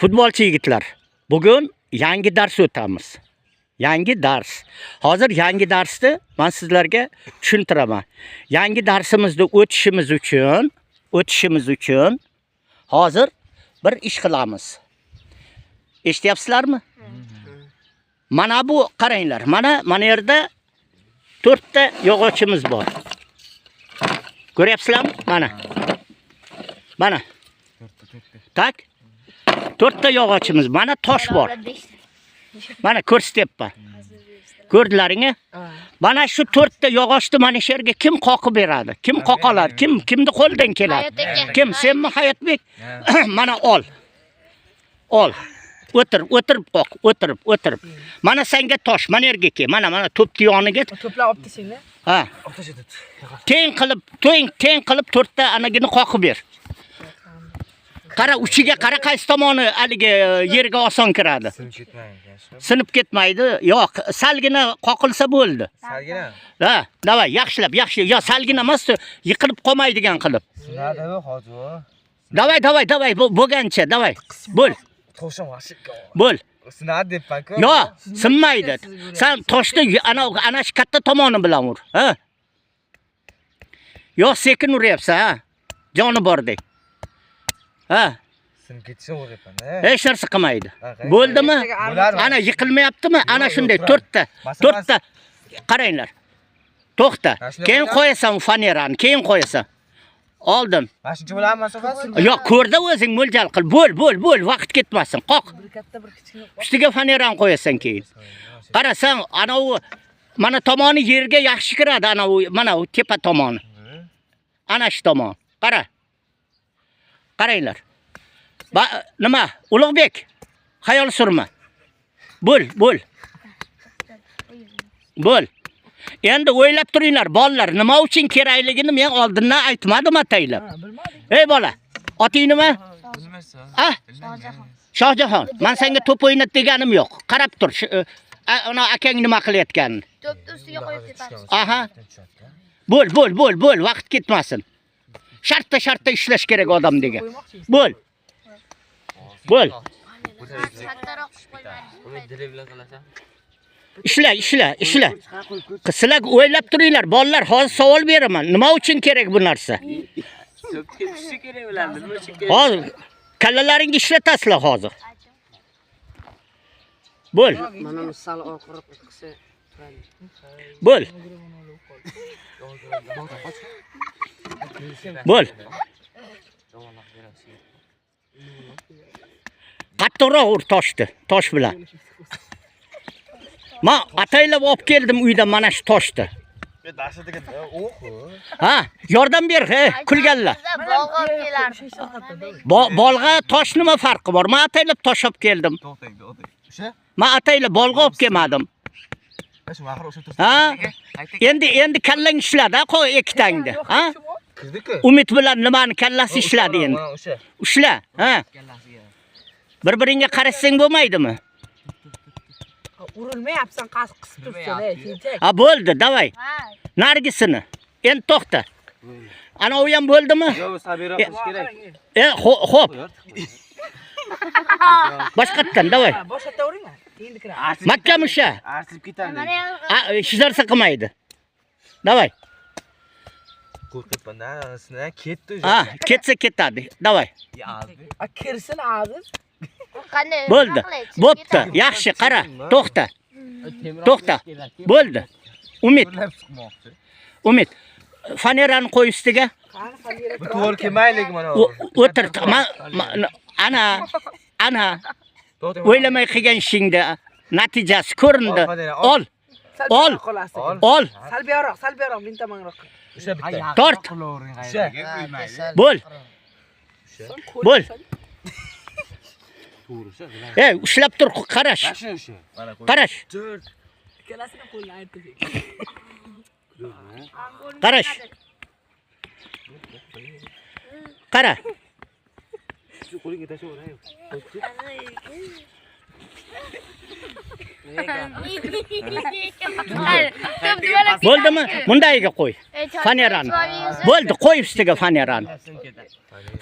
Futbolchi yigitlar, bugun yangi dars o'tamiz. Yangi dars. Hozir yangi darsni men sizlarga tushuntiraman. Yangi darsimizni o'tishimiz uchun hozir bir ish qilamiz. Eshityapsizlarmi? Mana bu qaranglar. Mana yerda to'rtta yog'ochimiz bor. Ko'ryapsizlarmi? Mana. Mana. Так. To'rtta yog'ochimiz. Mana tosh bor. Mana ko'rsatyapman. Ko'rdilaringmi? Mana shu to'rtta yog'ochni mana shu yerga kim qoqib beradi? Kim qoqa oladi? Kim, kimni qo'lidan keladi? Hayot aka. Kim? Senmi, Hayotbek? Mana ol. Ol. O'tir, o'tirib qoq, o'tirib, o'tirib. Mana senga tosh, mana yerga kel. Mana to'pni yoniga. To'plab olib tashlang. Ha. Teng qilib, teng qilib to'rtta anagini qoqib ber. Qara, uchiga qara, qaysi tomoni haligi yerga oson kiradi. Sinib ketmaydi. Sinib ketmaydi. Yo'q, salgina qoqilsa bo'ldi. Salgina. Ha, давай, yaxshilab, yaxshi. Yo, salgina emas, yiqilib qolmaydigan qilib. Sinadi hozir. Давай, давай, давай, bo'lgancha, давай. Bo'l, Toshim g'ashib. Bo'l. Sinadi debman-ku. Yo'q, sinmaydi. Sen toshni ana shu katta tomoni bilan ur, ha? Yo'q, sekin uryapsan, ha? Joni bordek. Ha, Sinib ketishini qo'rqyapman. Hech narsa qilmaydi. Ha, qarang. Bo'ldimi? Bo'larmi? Ana yiqilmayaptimi? Ana Yo'q, shunday yo'q, to'rtta, turadi. To'rtta. Qaranglar. To'xta. Mana shunday Keyin qo'yamiz? Qo'yasan fanerani, keyin qo'yasan. Oldin. Mana shuncha bo'ladimi masofasi? Yo'q, ko'rda o'zing mo'ljal qil. Bo'l, bo'l, bo'l, vaqt ketmasin. Qoq. Bir katta, bir kichkina. Ustiga fanerani qo'yasan keyin. Qarasan, ana u mana tomoni yerga yaxshi kiradi, ana u mana u tepa tomoni. Ana shu tomon. Qara. Qaranglar. Nima? Ulug'bek. Xayol surma. Bo'l, bo'l. Bo'l. Endi o'ylab turinglar, bolalar, nima uchun kerakligini men oldindan aytmadim ataylab. Ha, bilmadik. Ey bola, oting nima? Bilmaysan. Ah, Shohjahon. Shohjahon, men senga to'p o'ynat deganim yo'q. Qarab tur, ana akang nima qilayotganini. To'pni ustiga qo'yib tepamiz. Aha. Bo'l, bo'l, bo'l, bo'l, vaqt ketmasin. Shartta shartta ishlash kerak odam degan. Qo'ymoqchimiz. Bo'l. Bo'l. Kattaroq qo'ymaymiz. Ishla, ishla, ishla. Sizlar o'ylab turinglar, bolalar, hozir savol beraman. Nima uchun kerak bu narsa? Tushi kerak ularni, nima uchun kerak? Hozir kallalaringni ishlatasizlar hozir. Bo'l, Mana uni sal oqirib qilsa turadi. Bo'l. Bo'l. Qattiqroq ur toshni, tosh bilan. Men ataylab olib keldim uydan mana shu toshni. Dahshatiga o'qi. Ha, yordam ber, he, kulganlar. Bolg'a olib kelardi. Bolg'a tosh nima farqi bor? Men ataylab tosh olib keldim. To'xtang, to'xtang. O'sha? Men ataylab bolg'a olib kelmadim. Shu axir o'sha tursin. Ha? Endi kallang ishladi, ha, qo'y ikkitangni. Ha? Kirdi-ku. Umid bilan nimani kallasi ishladi endi. O'sha. Ushla, ha? Bir-biringga qarashsang bo'lmaydimi? Urilmayapsan, qas qisib tursin, ey, tentak. Ha, bo'ldi, давай. Ha. Nargisini. Endi to'xta. Ana u ham bo'ldimi? Yo'q, sabiyroq qilish kerak. E, xo'p. Boshqatdan, давай. Ha, boshqatdan uring. Endi kiradi. Mahkam usha. Arsilib ketadi. Mana ham Ha, hech narsa qilmaydi. Давай. Qo'rqyapman, anasini ketdi Ha, ketsa ketadi. Давай. A kirsin aziz. Qanday? Bo'ldi. Bo'pti. Yaxshi, qara. To'xta. To'xta. Bo'ldi. Umid, chiqmoqchi. Umid. Fanerani qo'y ustiga. Qani fanera. Bu to'g'ri kelmaylik mana. O'tir. Ana, ana. O'ylamay qilgan ishingda natijasi ko'rindi. Ol, fanera, ol. Ol, Ol. Ol. Ol, Sal buyoroq, sal buyoroq, men tomonroq. O'sha bitta. Tort. O'sha. Bo'l. Bo'l. Ey, ushlab tur, qarash. Mana qo'y. Qarash. Ikkalasini qo'lini ayirib. Qarash. Qara. Qo'lingga tashlaver. Bo'ldimi? Bundayiga qo'y. Fanerani. Bo'ldi, qo'y ustiga fanerani.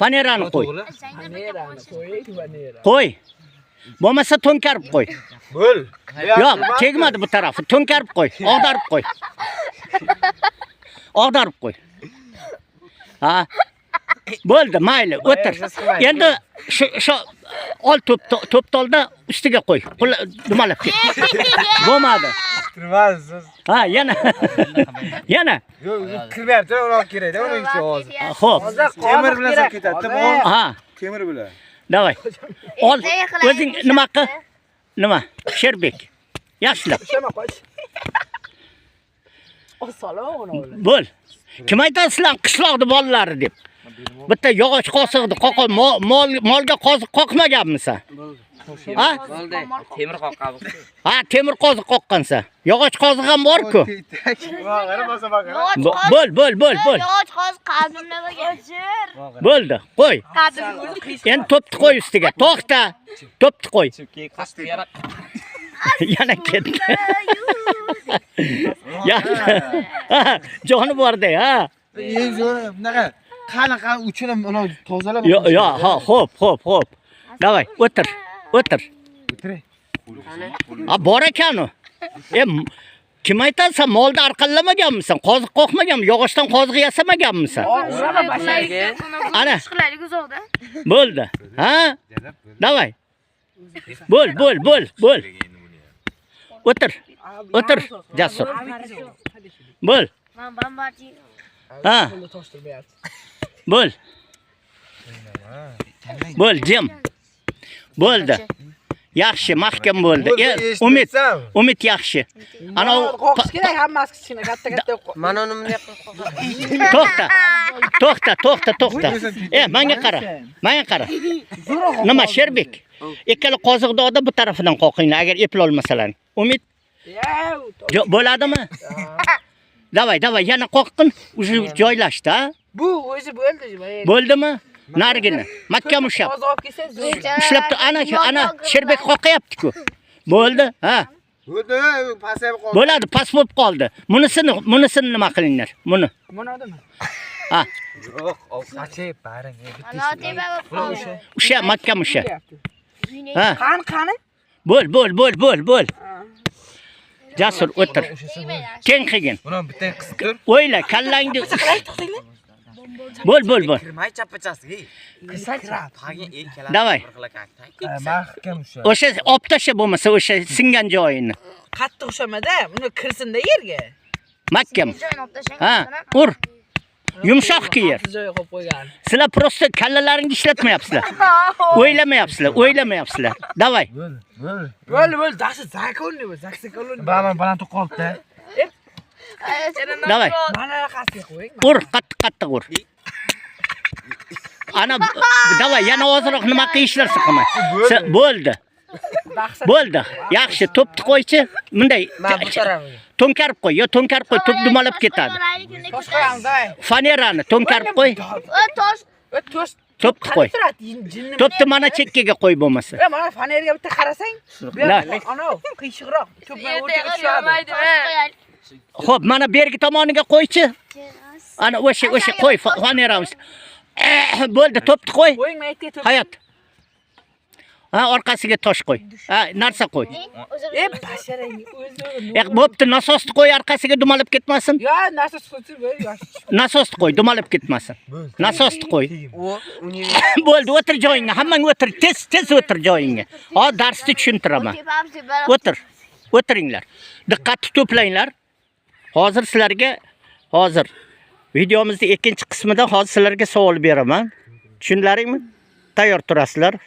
Fanerani qo'y. Qo'y. Bo'lmasa to'nkarib qo'y. Bo'l. Yo'q, tegmadi bu tarafi. To'nkarib qo'y, og'darib qo'y. Og'darib qo'y. Ha. Bo'ldi, mayli, o'tir. Endi shu ol to'ptolda ustiga qo'y. Dumalab ket. Bo'lmadi. Kirmasiz. Ha, yana. Yana. Yo'q, kirmayapti, uloq kerak-da uning uchun hozir. Xo'p. Temir bilan sir ketadi, bu. Ha, Temir bilan. davay. Ol, o'zing nima qil? Nima? Sherbek. Yaxshilab. Ushama qoch. O solma uni o'g'lim. Bo'l. Kim aytadi sizlar qishloqni bolalari deb? Bitta yog'och qoziqni qoqa molga qoziq qoqmaganmisan? Ha? Bo'ldi. Temir qoqqan. Ha, temir qoziq qoqqansan. Yog'och qoziq ham bor-ku. Bo'l, bo'l, bo'l, bo'l. Yog'och qoziq qadimda bo'lgan. Bo'ldi, qo'y. Endi to'pni qo'y ustiga. To'xta. To'pni qo'y. Yana ketdi. Yaxshi. Joni borda, ha. Eng zo'ri bunaqa qanaqa uchini uni tozalab. Yo, yo, ha, xo'p, xo'p, xo'p. Davay, o'tir. O'tir. O'tiray. Ha, bor ekan u. Kim aytadi sen molni arqanlamaganmisan? Qoziq qoqmaganmi? Yog'ochdan qoziq yasamaganmisan? Urama basharga. Ana. Chiqlaylik uzoqda. Bo'ldi. Ha? Davay. Bo'l, bo'l, bo'l, bo'l. O'tir. O'tir, Jasur. Bo'l. Men bambarchi. Ha, Qo'lni toshtirmayapti. bo'l. Bo'l, jim. Bo'ldi. Yaxshi, mahkam bo'ldi. Umid, Umid yaxshi. Ana u Qoqish kerak hammasi kichkina, katta katta. Mana uni bunday qilib qoqaman. to'xta. To'xta, to'xta, to'xta. Menga qara. Menga qara. Nima, Sherbek? Ikkala qoziqni oldi, bu tarafidan qoqinglar, agar eplolmasalar. Umid, bo'ladimi? Davay, davay, yana qoqqin, уже joylashdi, ha? Bu o'zi bo'ldi. Bo'ldimi? Narigini mahkam ushlab. Qoziq olib kelsa zo'r. Ushlab tur, ana, ana Sherbek qoqyapti-ku. Bo'ldi, ha? Bo'ldi, pasayib qoldi. Bo'ladi, past bo'lib qoldi. Bunisini nima qilinglar? Buni. Bunadimi? Ha, Yo'q, ochib baring. Ana tepa bo'lib qoldi. usha, mahkam usha. Ha, Qani, qani? bo'l, bo'l, bo'l, bo'l, bo'l. Jasur, o'tir. Teng qilgin. Buni bitta qisib tur. O'yla, kallangni. Bo'l, bo'l, bo'l. Kirmay chapachasiga. Kiradi. Davay. Mahkam usha. O'sha olib tasha bo'lmasa o'sha singan joyini. Qattiq ushamada, uni kirsin-da yerga. Mahkam. Joyini olib tashlang. Ha, ur. Yumshoq yer. Joyi qo'yib qo'ygan. Sizlar prosta kallalaringni ishlatmayapsizlar. O'ylamayapsizlar, o'ylamayapsizlar. Davay. Bo'l, bo'l. Bo'l, bo'l, dashi zakonli bu, zakonli. Baman baland qoldi. Davay. Mana qasiga qo'ying. Ur, qattiq qattiq ur. Ana davay, yana ozroq nima qilishlarsa qilma. Bo'ldi. Bo'ldi. Yaxshi, to'pni qo'ychi. Bunday Mana bu tarafiga. to'nkarib qo'y, yo to'nkarib qo'y, to'p dumalab ketadi. Tosh qo'yamiz, davay. Fanerani to'nkarib qo'y, Tosh. Tosh to'pni qo'y. turadi, jinni. To'pni mana chekkaga qo'y bo'lmasa. Mana fanerga bitta qarasang, bu La. yoq ana qiyshiqroq, to'p o'rtaga tushadi. Qo'yaylik. Xo'p, mana bergi tomoniga qo'ychi. Ana o'sha o'sha qo'y faneramiz. Bo'ldi, to'pni qo'y. Qo'ying, men aytay to'p. Hayot. Ha, orqasiga tosh qo'y. Ha, narsa qo'y. Basharang o'zi. Bo'pti, nasosni qo'y orqasiga dumalab ketmasin. Yo, narsa sutib bo'l, yosh. Nasosni qo'y, dumalab ketmasin. Nasosni qo'y. U uni Bo'ldi, o'tir joyingga. Hammang o'tir, tez tez o'tir joyingga. Hozir darsni tushuntiraman. O'tir. O'tiringlar. Diqqatni to'planglar. Hozir sizlarga hozir videomizning ikkinchi qismida hozir sizlarga savol beraman. Tushunlaringmi? Tayyor turasizlar.